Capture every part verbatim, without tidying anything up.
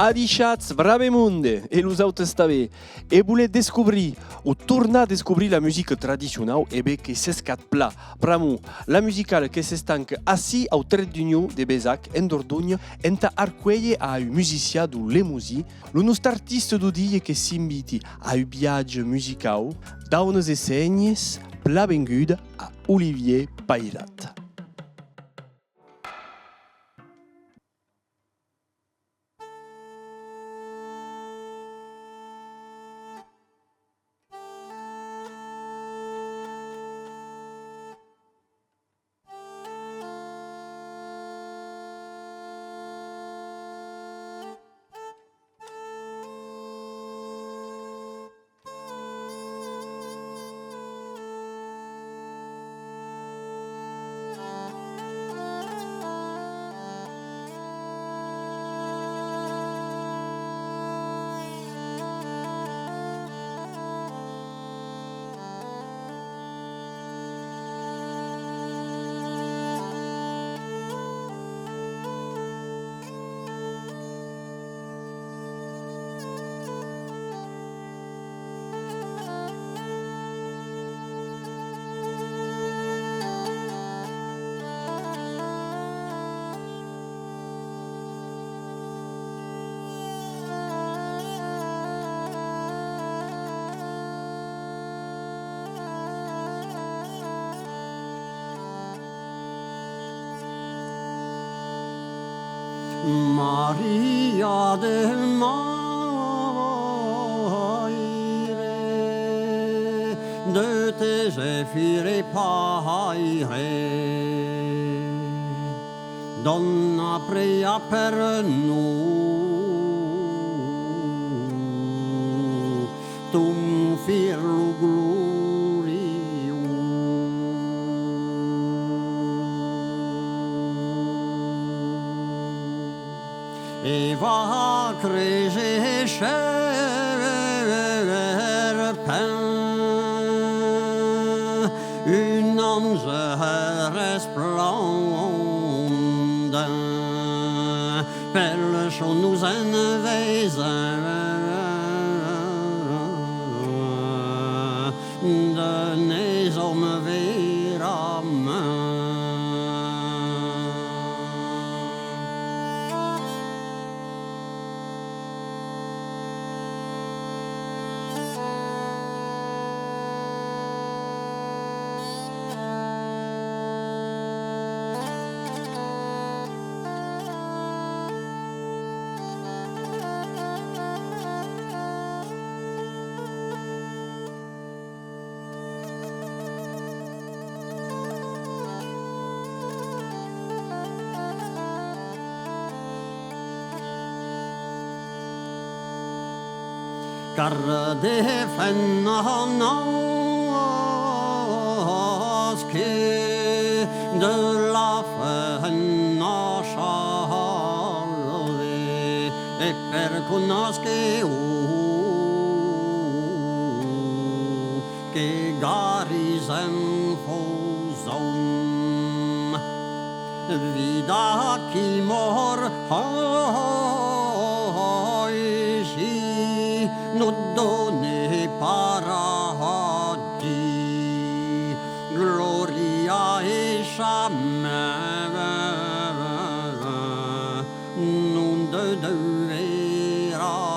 Adishatz, brave monde, e los autes tanben. E voletz descobrir o tornar descobrir la musica tradicionau? E ben que sescatz plan, pr'amor la musicala que s'estanca ací au Tret d'Union de Besac, en Dordonha, entà arcuélher a un musician deu Lemosin, lo nòste artista deu dia que s'invita a un viatge musicau, daunas e sénhers, plan venguda a Olivier Pairat. Maria de Maire, de tes efire paire, dona prea per nos ton fir lo gloriós. E va créser serpent, un ange resplendent, pel son nos envesa de ne som veraments. Car de femna nasque, de la femna salve, e per conasque o que garis en fos òm. Vida qui mor aicí, nos done paradís, glòria e samer, non de Deu veraments.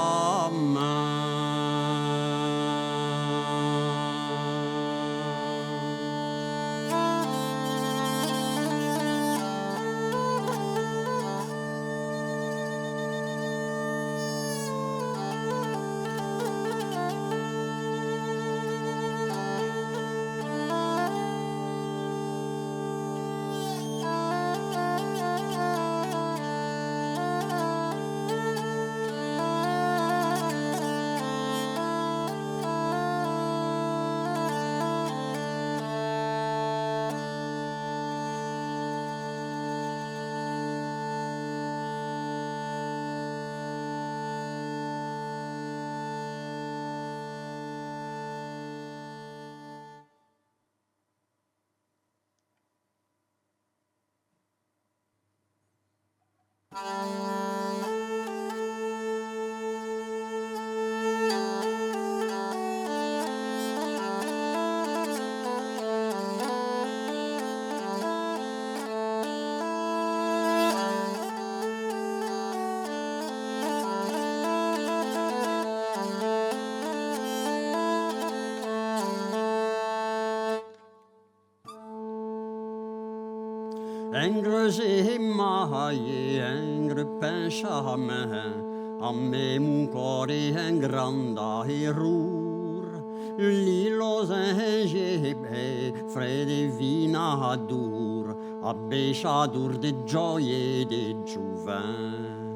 Engre se maie, engre pensament, ambe mon còr e en grand error, li los engepe frede vinador, abaissador de jòia e de jovent.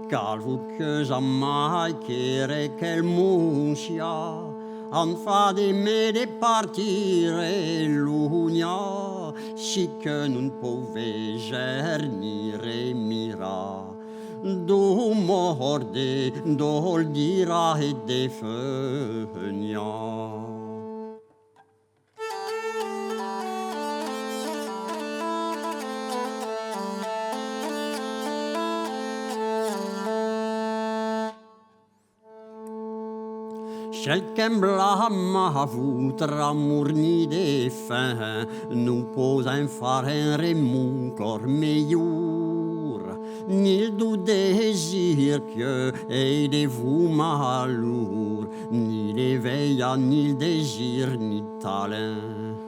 Calvo que jamai quere quel mon siá, an fa de me de partire lonha, si que non pòu véser ni remirar, deu mòrt de, deu dire e de feniar. Cel qu'embla ma vòstra amor ni de fin, non pòu en far enre mon còr melhor, ni deu desir que ei de vos malor, ni de veia, ni desir, ni talent.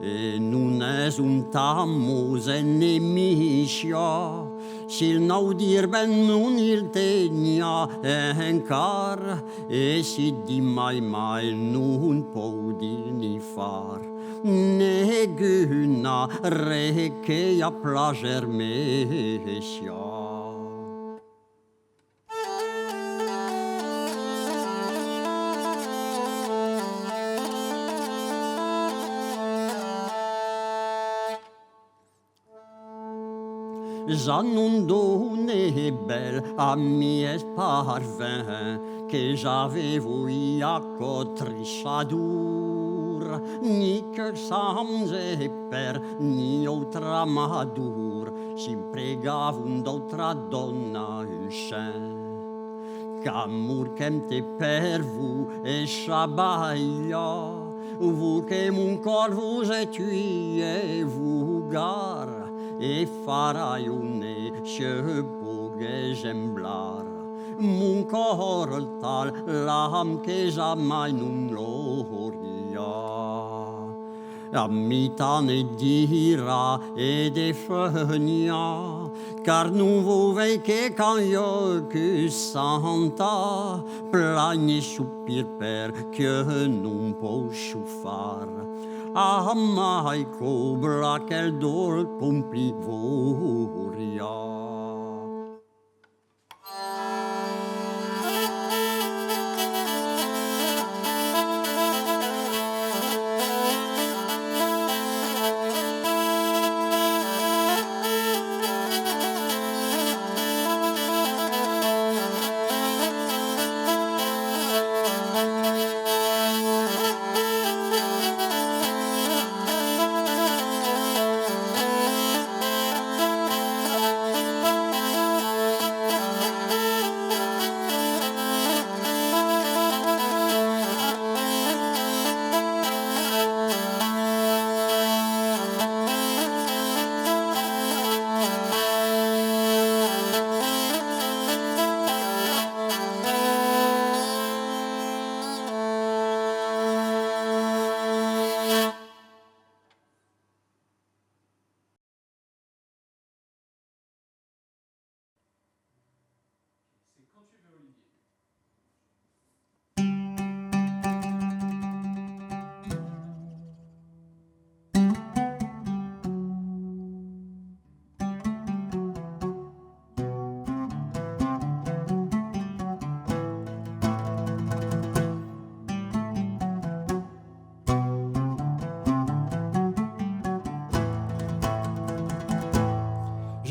E non es un tamós enemic siá, si el nau dire ben non il tenia encara, e si di mai mai non pòu dire ni far, nenguna re que a plaser me siá. Ja non done bèl a mi es parvent que ja ve voi aquò trissador, ni que sange per ni autre amador, si empregavon d'autra dòna un sen. Qu'amor qu'èm te per vos e chabalha, vos que mon còr vos e tue vos gar, e farai un ne se pogues emblar mon còr tal l'am que jamai non l'auria. A mi tant e d'ira e de feniar, car non vos vei que quand ieu que santa, plane e sospir per que non pòu far. Amai cobla quel dol compli voria.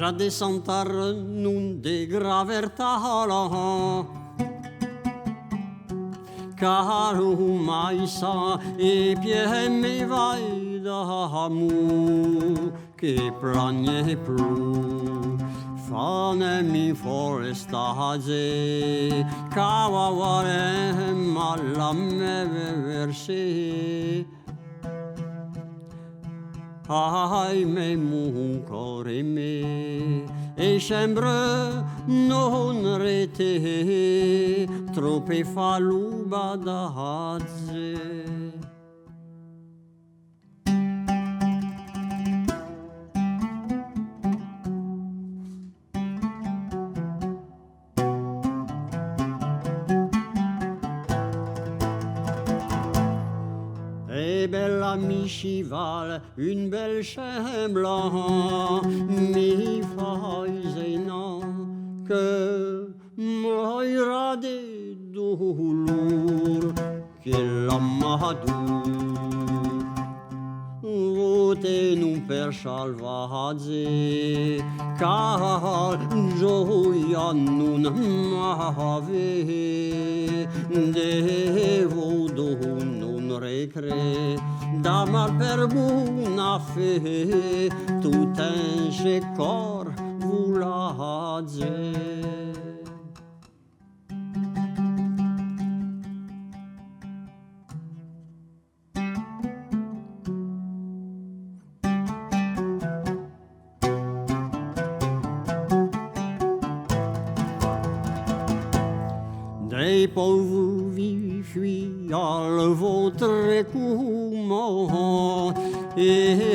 Ja de Santa Renon de Gravertala, car un mai sa e pièi me vai d'amor. Que plane plou, fane mi forestatge, qu'avarem a la me verse. Ai, me mon còr aimé, e sembre non rete, tròp e fa lo badatge. E bèl a mi chival, un bèl chèn blanc, mi fais anar que moira de dolor, que l'amador vos tenon per salvatge, cal jòia non m'aver, de vos donon recrèt, d'amar per bona fe, tot en se còr volatge. Despòs vos vi fui al vòstre coma, e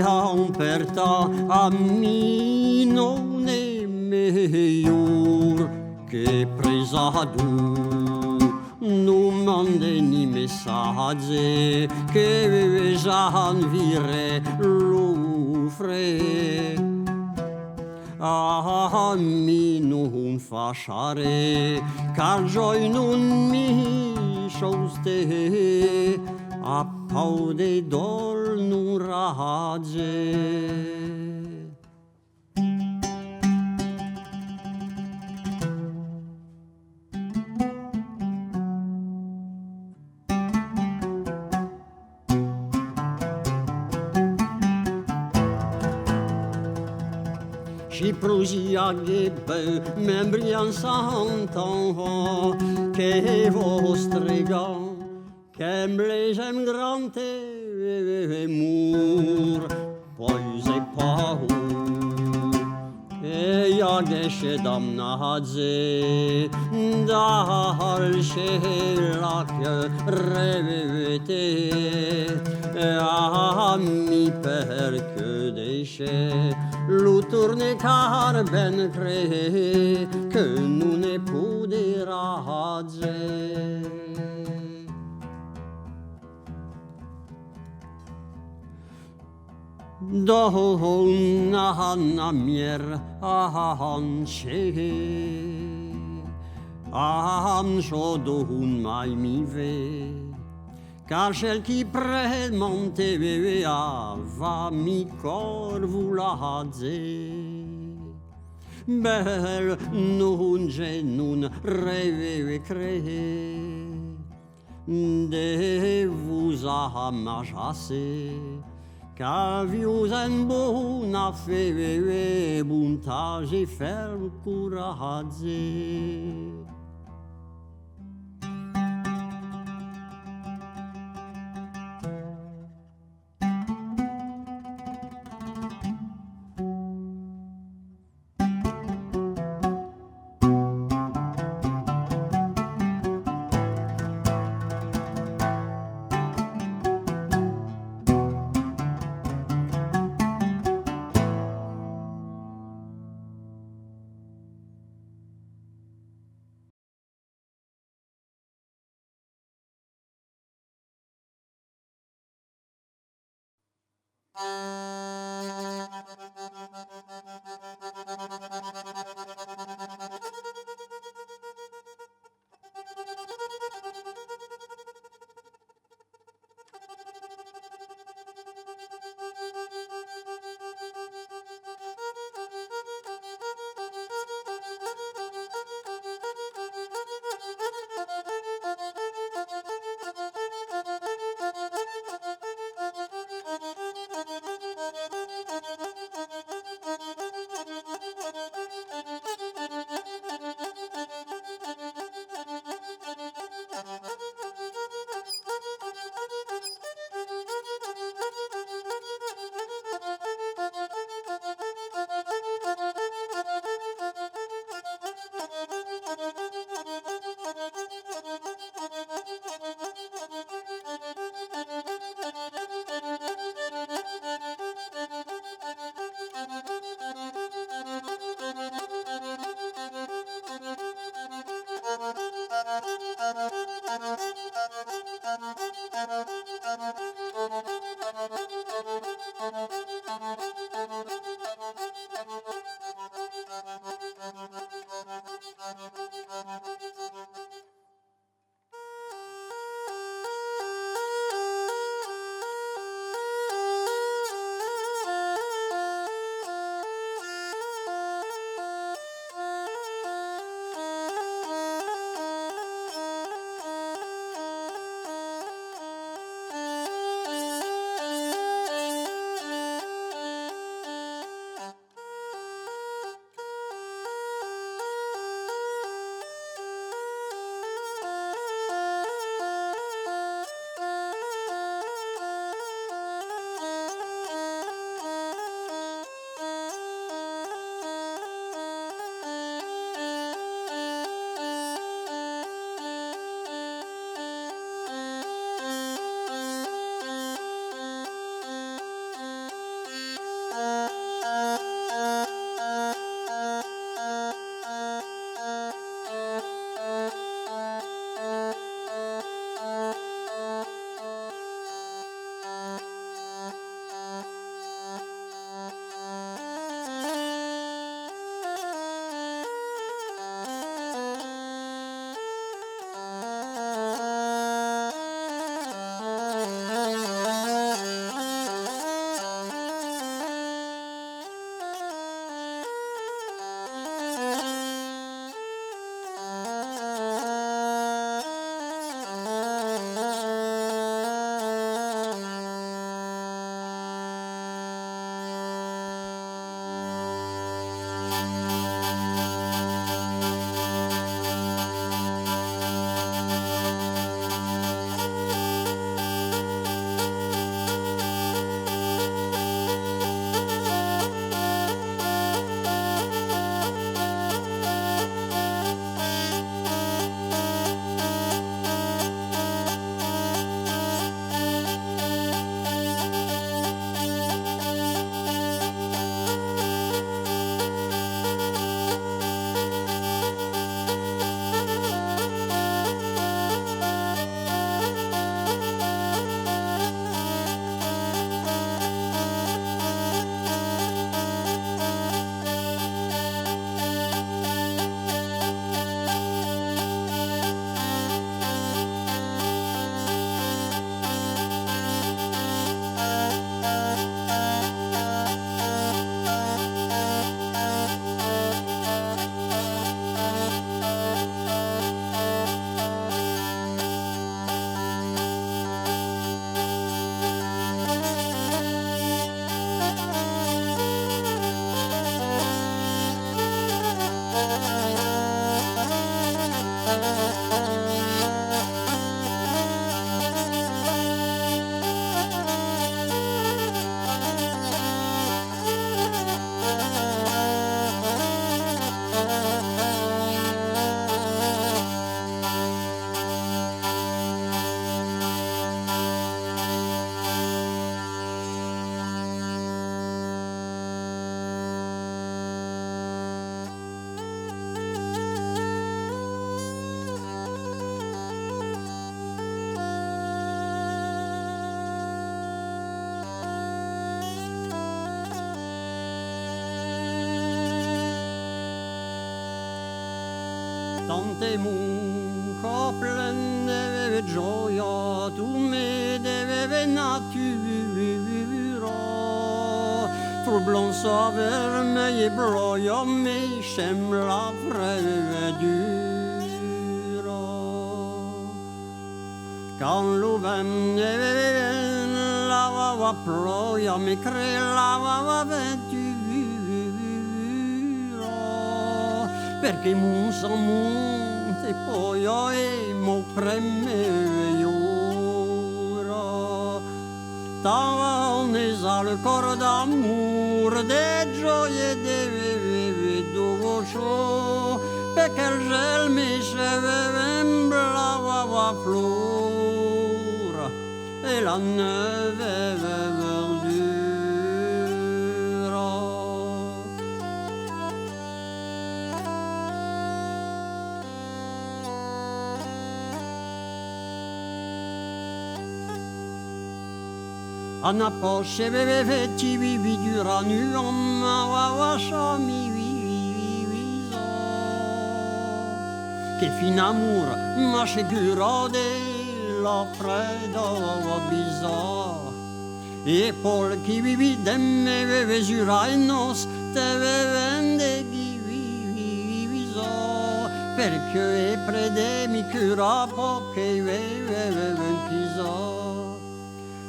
empertar a mi non es melhor que presador. Non mande ni messatge que j'envire lo fre. A mi non facharé, car joi non mi soste, a paur de dòl non rage. Si prosiague ben, membrian s'entend que vòstre gant qu'emblesem grand amor, pois e paur que i aguèsse damnatge dal celac revete a mi, per que de lo torne car ben cre que non ne poderatge. Dona a mier a hanche a hancho don mai mi ve. Car cel qui premante bevea va mi cor volatge. Bel non je non reveve cre de vos amajasse, qu'avius en bona fe, bontatge e ferm coratge. De mon còp plen de jòia, tu me deves natura. Flor blancha, vermelha e blòia, me sembla fredura. Quand lo vent lavava plòia, me crelava aventura, perque mon amor te pòia e mon premèr ora. Tant es al còr d'amor, de jòia e de devoció, perque el gel me semblava flor e la nèu verdura. Ana pòsche beve ti vivi durant un an, ma va va sa mi vivi visa. Que fin amor m'assegura de la freda visa. E pol qui vivi de me beve jura e nos te beven de qui vivi visa. Perque e prede mi cura pòc e beve visa.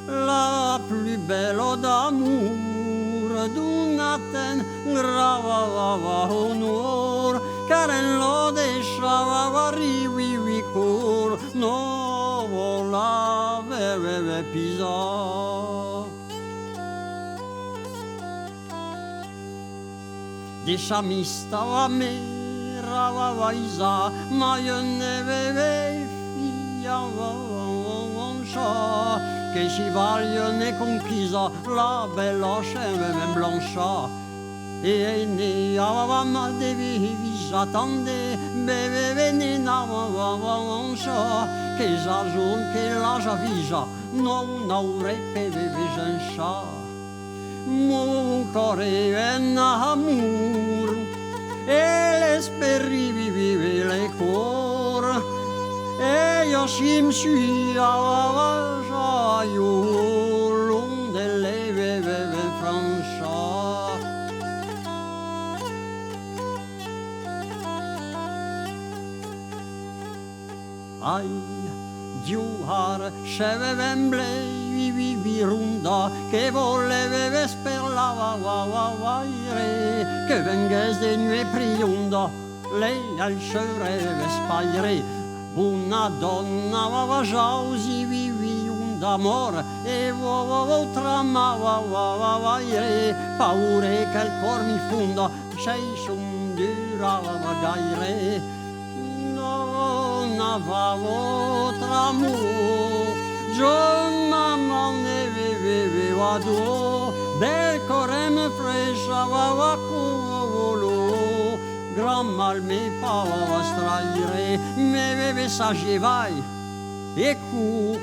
La plus bèla d'amor d'un atent grava va va onor, car en lo deixava va rivi vi cor, no vola beve pisar. De sa mista va me rava vaisa, ma je ne beve fia vancha, que si valio ne conquisa la bèla semblancha. E ne avava mal de visa, tant de beve venenava vancha, que ja jorn que la ja visa, non n'auré pe beve gencha. Mon còr e en amor, e l'esperit vive le còr, e jo sim sui a la vaja, jo long de le beve francha. Ai, Diu har, cheve ben blei, vi, vi, vi, ronda, que vole beves per la va, va, va, vaire, que vengues de nuet prionda, lei al cheure vespaire, bona dòna, va, va, jausi, vi, vi, un d'amor, e vo, vo, vo, trama, va, va, va, vaire, paure que el còr mi fonda, sei son dura, va, va, gaire. Dona va vòstra amor, jo ma man ne ve, ve, ve, va do, del còr me freicha, va, va, covolo, gran mal me fa, va, va, straire, me ve, ve, sage, vai, e cu,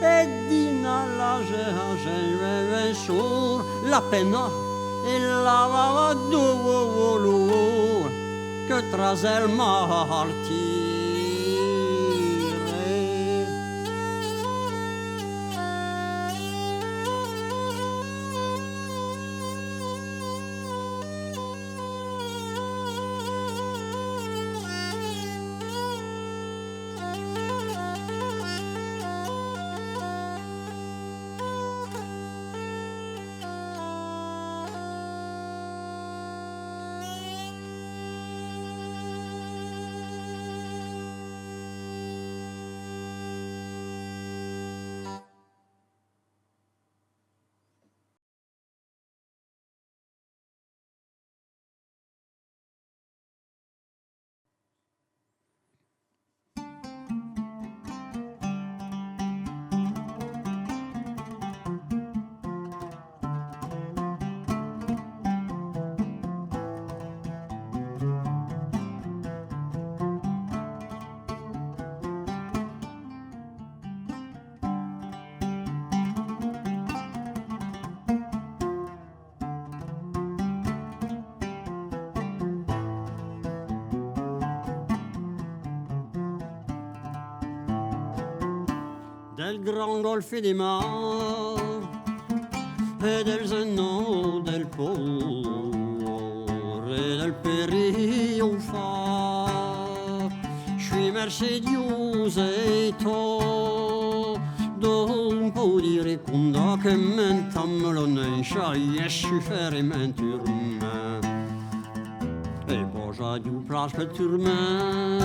e dina la ge, ge, ve, ve, sur, la pena, e la va, va, do, vo, vo, lo, que tras el martire. Del grand golfe de Mar e dels enòs del Pòrt e del Perigòu far, sui Mercedius e tot, d'on pòu dire quant que m'entame la nencha, e sufèrement turment. E pòsa du plas que turment,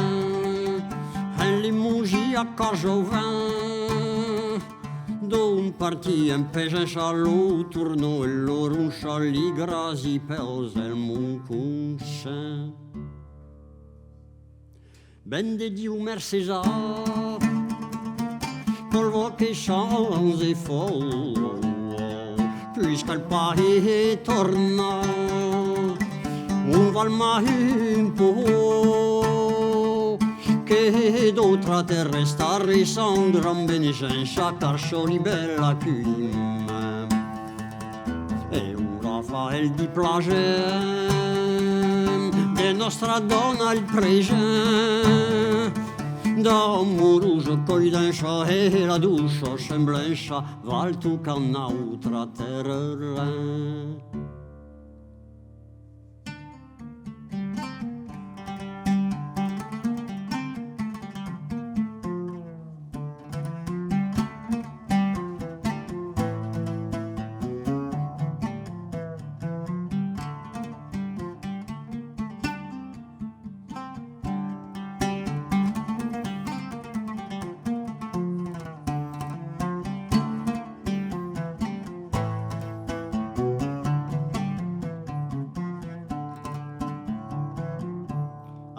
en Lemosin a Cajauvin, d'on parti en pesença lo tornò e lo ronça li grasi pels del Montconsen. Ben de Diu mercesà, pòl vòr que change fòrt, puisqu'al país torna, on val mai un pauc que d'autras terras restari son grand benesença, car son li bèl aculhiment. E ora fa el di plasent de Nòstra Dòna al present, d'amorosa coidença e la doça semblança val tocar n'autra terra.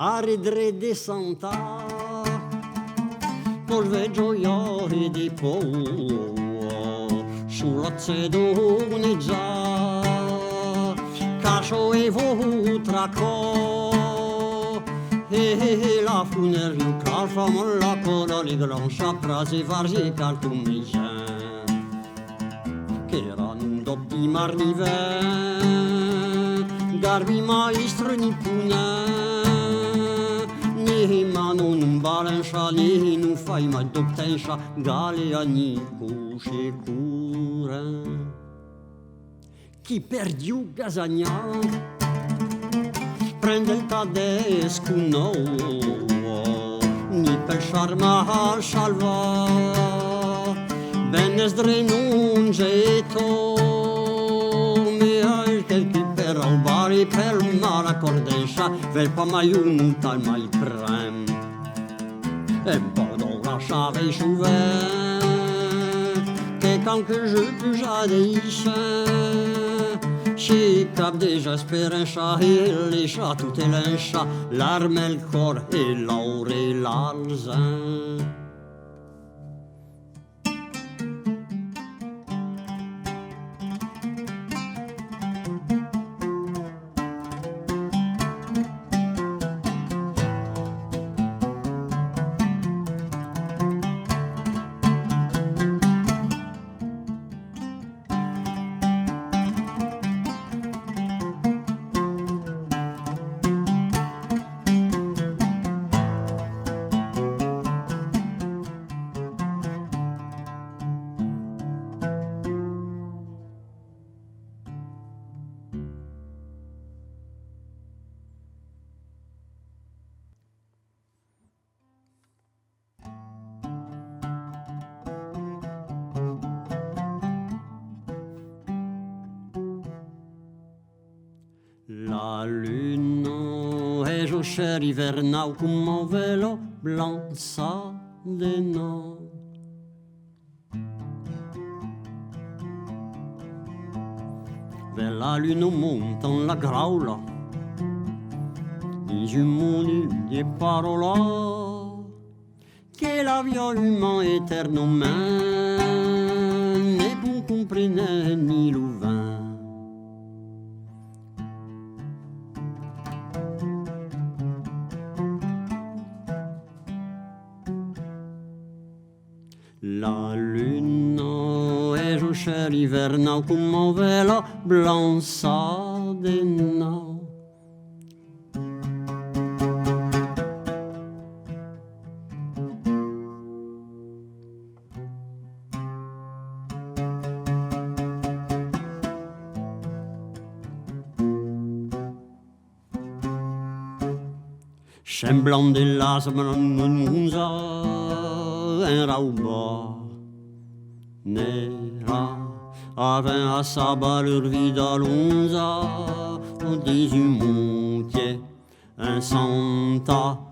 Arredré de Santa, pòl vèr Joiòri de Pòu, sul lòtge d'Onejà, cacho e vòu tracò, e la Fonèria, cal far mal la còla, li glança, prasi vargi, cal tu mijan. Qu'èra un dòp di marnivent, garbi maistre ni ponent, ni manon non balença, ni non fai mai d'obtença, galea ni coche corrent. Qui per Diu gasanha, prendent a desconòu, ni pel charme a salvar, ben es drenons e tot, me ai quel qui per aubar e pel mal acordença, vel pas mai un tal mai prem. E pòdon la saber sovent, que quand que je puja d'eixa, si cap desesperança e leiça tot e lença, l'arme el còr e l'aure l'argent. La luna es un ser ivernau coma vela blança de nòu. Vers la luna montan la graula dins un mond de paròlas que la via uman eternament ne pon comprene ni lo vent. La luna es un ser ivernau coma vela blança de nòu. Semblant de las manonza en rauba nera, avèm a sabar lor vida lonza dins un montier en Santa.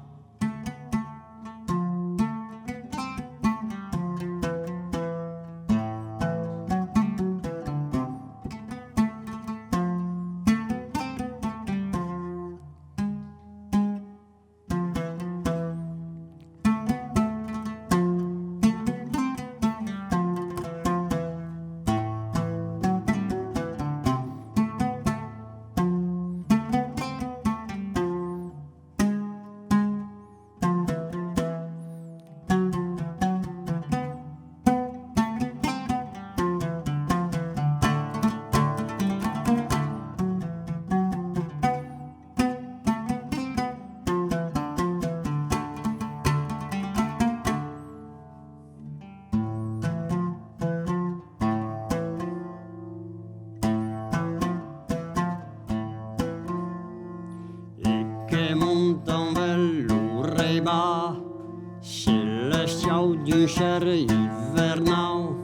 E que montan vel lo rebat celestiau d'un ser ivernau.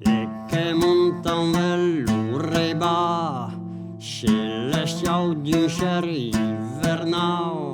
E que montan vel lo rebat celestiau d'un ser ivernau.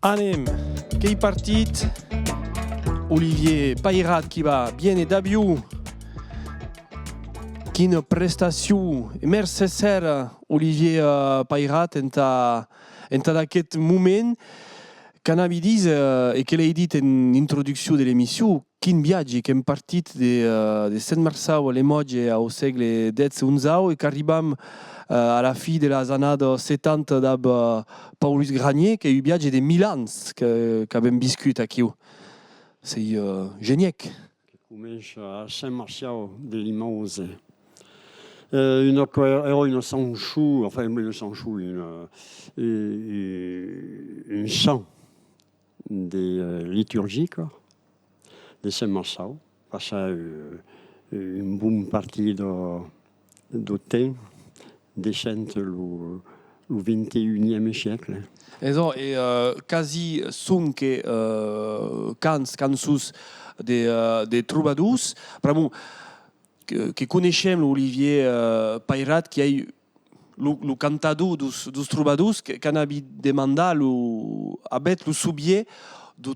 Anem, qu'ei partit Olivier Pairat qui va bien e d'avion. Quina prestacion! E mercés hèra, Olivier, eh, Pairat, entà, entad aqueth moment. Qu'anavi díser, eh, e que l'èi dit en introduccion de l'emission, quin viatge, qu'èm partit de, eh, de Sent Marçau a Lemòtge au sègle dètz onzau e qu'arribam, eh, a la fin de las annadas setanta dab, eh, Paulus Granier, qu'ei un viatge de mil ans que, qu'avem viscut aquiu. Sei, eh, genièc. Que comença a Sent Marçau de Limòtge. Eh, una co-, èra una chançon, enfin, una chançon, una, eh, eh, un chant de, eh, liturgica de Sent Marçau, passar, eh, un bon partit de, de temps, de Sent lo, lo vint e unième siècle. E donc, e, eh, quasi sonque, eh, cants, cançons de, eh, de trobadors. Pr'amor que, que coneishem lo Olivier, eh, Pairat, qui ei lo, lo cantador deus, deus trobadors, que, qu'anavi demandar lo, avetz lo sovier deu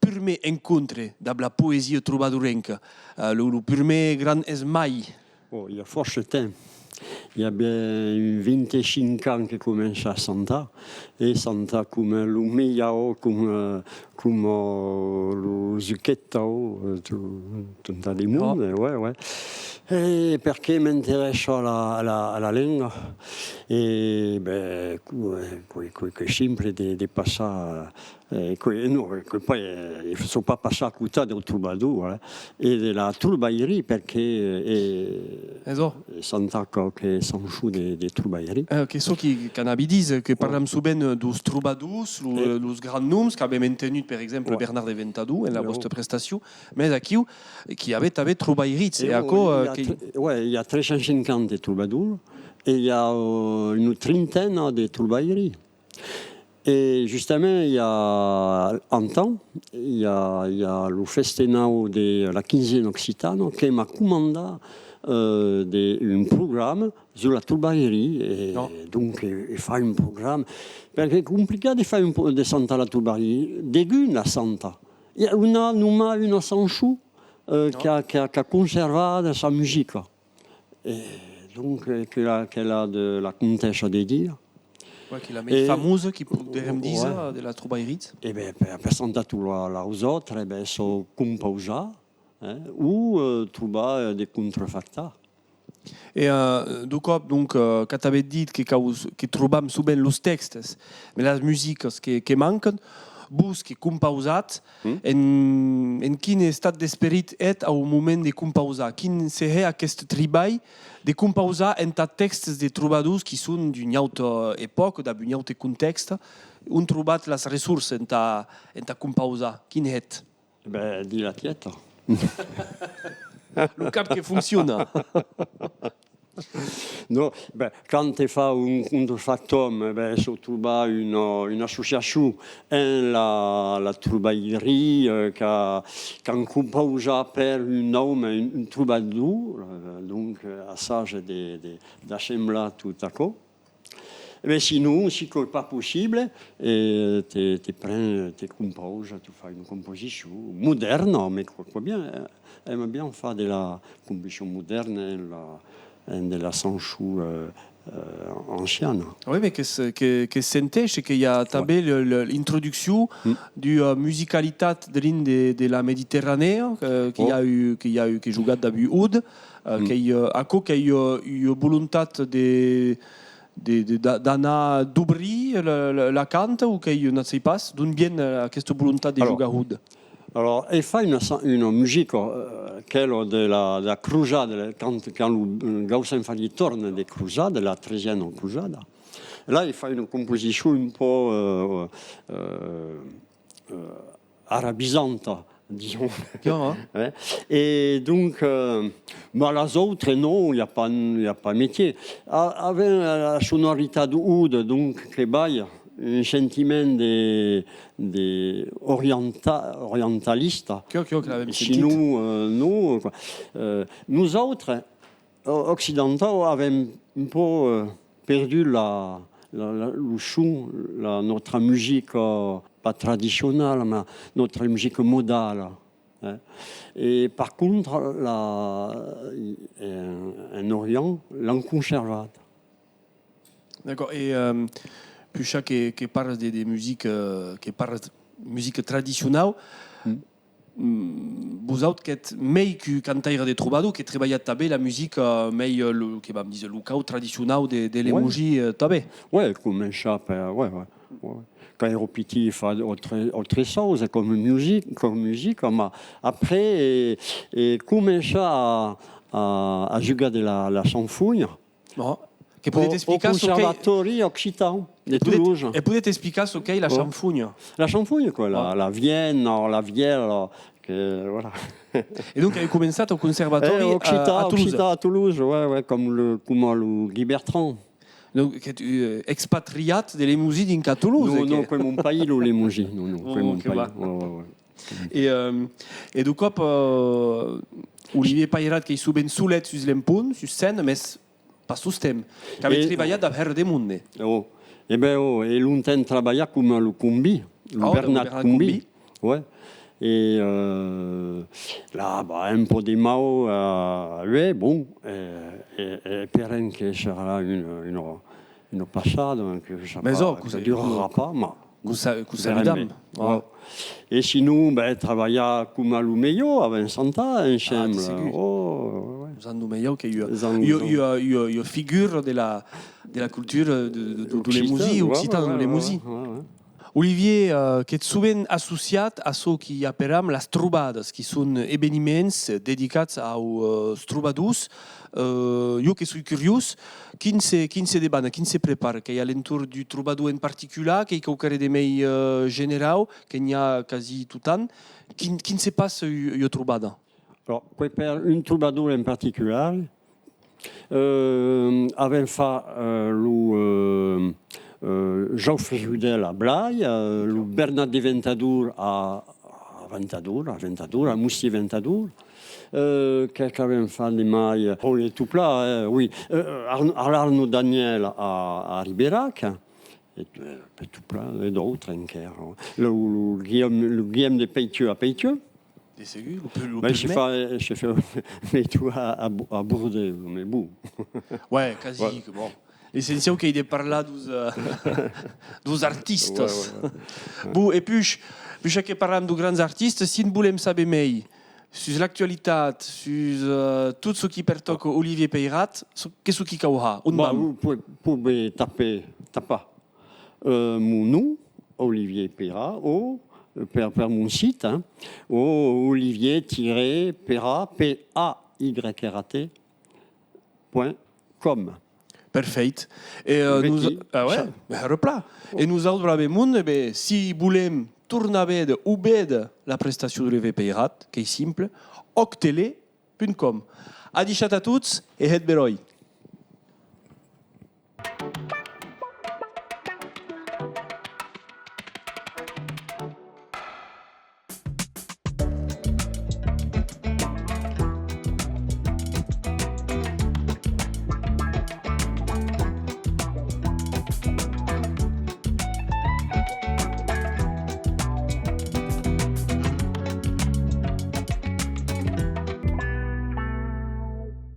purmèr encontre dab la poesia trobadorenca, eh, lo, lo purmèr gran esmalh. Ò, i a fòrça temps. I a ben vint e cinc ans que comença a chantar, e chanta coma lo Milhau, coma, coma lo Zuquetau, eh, to-, tot un tas de monde, ouais, ouais. E perqué m'interèssa a la, a la, a la lenga? E, ben, que, que, que, que simple de, de passar Eh, que, non, que pas, eh, soi pas passat a costat deu trobador, eh, e de la trobairia, perqué, eh, e chantar quauque chançon de, de trobairia. Eh, que çò qui, qu'anavi díser, que parlam sovent deus trobadors, lo, eh, los grands noms, qu'avem entenut, per exemple, Bernard de Ventadorn en la vòsta prestacion, mès aquiu, qu'i avè tanben trobairits, e aquò, eh, i a tre-, ouais, i a tres cents cinquanta trobadors, e i a, eh, una trintena de trobairis. E justament, i a un an, i a, i a lo festenau de la quinzena occitana que m'a comandat, eh, de, un programa sus la trobairia, e donc, e, e far un programa, perque qu'ei complicat de far un po-, de chantar la trobairia, degun la chanta. I a una, nonmàs una chançon, eh, qu'a, qu'a, qu'a conservat sa musica. E Donc, eh, que la, que la de la comtessa de Dia. Ouais, que la mei famosa, que poderem díser, de la trobairitz. E ben, per, per santar tu la, laus autres, e ben, sò compausar, eh, o, eh, trobar, eh, de contrafactar. E, eh, deu còp, donc, eh, qu'at avètz dit que, cau, que trobam sovent los tèxtes, mas las musicas que, que mancan, vos que compausatz, en, en quin estat d'esperit ètz au moment de compausar? Quin se hè aqueste tribalh de compausar entà tèxtes de trobadors qui son d'una auta epòca, dab un aute contèxte? On trobatz las ressorsas entà, entà compausar? Quin hètz? Ben, di la tieta. Lo cap que fonciona. Non, ben, quand te fa un contrafactum, ben, sò trobar una, una associacion en la, la trobairia, eh, qu'a, qu'an compausat per un òme, un, un trobador, eh, donc, eh, assage de, de, d'assemblar tot aquò. E ben, sinon, si qu'es pas possible, eh, te, te pren, te compausa, tu fai una composicion modèrna, mais quoi, quoi bien, eh, aime bien far de la composicion modèrna en la, en de la chanson, eh, eh, anciana. Oui, mais que se, que, que senteish que i a tanben le, le, l'introduccion d'ua musicalitat drin de, de la Mediterranèa, eh, que i a eu, que i a eu, que jogat dab un oud, eh, qu'ei, eh, aquò qu'ei, eh, ua volontat de, de, de, d'a-, d'anar dobrir la, la, la canta, o qu'ei, non sei pas, d'on vien, eh, aquesta volontat de jogar oud? Alors, e fai una, sa-, una musica, eh, quela de la, de la crosada, de la, quand, quand lo, eh, Gaussen faliá tornar de crosada, la tresiena crosada. Là, e fai una composicion un pauc, eh, eh, eh, arabisanta, disons. Eh? E donc, eh, ma las autres, non, i a pas, i a pas metier. A-, avèm la sonoritat oud, donc, que balha un sentiment de, de orienta-, orientalista. Sinon, eh, non, quoi. Eh, nosautres, o-, occidentau, avèm un pauc, eh, perdut la, la, la, lo son, la, nòstra musica, pas tradicionala, ma nòstra musica modala, eh. E per contra, la, en, en Orient, l'an conservat. D'acòrd. E, eh, puish que, que parlas de, de musica, eh, que parlas de musica tradicionau, mm, vosaut qu'ètz mei qu'un cantaire de trobador, que trebalhatz tanben la musica mei, eh, lo, que vam díser, locau, tradicionau de, de Lemosin, eh, tanben. Ouais, començar per, ouais, ouais, ouais. Quand èra pitit, fa autre, autre chose, com music-, com musica, ma après, e, e començar a, a, a jogar de la, la chanfonha. Bon. Que podetz explicar çò qu'ei... Au Conservatori Occitan de Toulouse. E podetz explicar çò qu'ei la chanfonha? La chanfonha, quoi, la, la vièlha, la vièlha, que, voilà. E donc, avètz començat au conservatòri, eh, occitan, a, a Toulouse? Occitan a Toulouse, ouais, ouais, com le, coma lo Guy Bertrand. Donc, qu'ètz, eh, expatriat de Lemosin dinc a Toulouse? Non, non, qu'ei mon país, lo Lemosin. Non, non, qu'ei mon país. Ouais, ouais, ouais. E, eh, e deu còp, eh, Olivier Pairat qu'ei sovent solet sus l'empont, sus scèna, mès pas tostemps. Qu'avètz tribalhat dab hèra de monde. Oh. E ben, oh, e longtemps trabalhat coma lo Combi, lo Bernat Combi. Ouais. E, eh, là, bah, un pauc de mau, eh, ouais, bon, e, e, e esperem que serà una, una, una passada, que ça durarà pas, ma Que'us sa-, que'us saludam. E sinon, ben, trabalhar coma lo melhor, avèm santat ensemble. Ah, de segur. Oh, ouais, ouais. Vos an lo melhor qu'ei ua, ua, ua, ua, ua figura de la, de la cultura de, de, de, de Lemosin, occitan de Lemosin. Ouais, ouais, ouais. Olivier, eh, qu'ètz sovent associat a çò qui aperam las trobadas, qui son eveniments dedicats aus, eh, trobadors. Eh, jo que soi curiós, quin se, quin se debana, quin se prepara? Qu'ei a l'entorn deu trobador en particular, qu'ei quauquarren de mei, eh, generau, que n'i a quasi tot an? Quin, quin se passa u-, ua trobada? Alors, qu'ei per un trobador en particular, eh, avèm fa, eh, lo, eh, eh, Jaufre Judel a Blai, eh, lo Bernat de Ventador a, a Ventador, a Ventador, a Mostier Ventador, eh, que, qu'avèm fa de mai, eh, Paul e Toupla, eh, oui, eh, Arn-, Arnaud Daniel a, a Riberac, e, eh, e Toupla, e d'autres enquèra. Lo, lo Guillaume, lo Guillaume de Peitieu a Peitieu. De segur, lo pus, lo Ben, pus je mei. Fais, je fais mes tours à, à, à Bordeaux, mais bon. Ouais, quasi, que bon. L'essenciau qu'ei de parlar dus, euh, dus artistas. Ouais, ouais, ouais. Bon, e puish, puish que parlam de grands artistas, si en volem saber mei sus l'actualitat, sus, euh, tot çò qui pertòca Olivier Peyrat, çò, qu'es çò qui cau har? On Bah, vam? Vous pouvez, pouvez taper, taper, euh, mon nom, Olivier Peyrat, o, euh, per, per mon site, hein, o olivier tiret peyrat, P A Y R A T, point com. Perfèit. E, euh, Veti. Nos... Ah ouais, ben, hèra plan. E nosautres, avem un, e ben, si volem tornar véder o véder la prestacion d'Olivier Peyrat, qu'ei simple, octele punt com. Adishatz a tots e hètz beròi.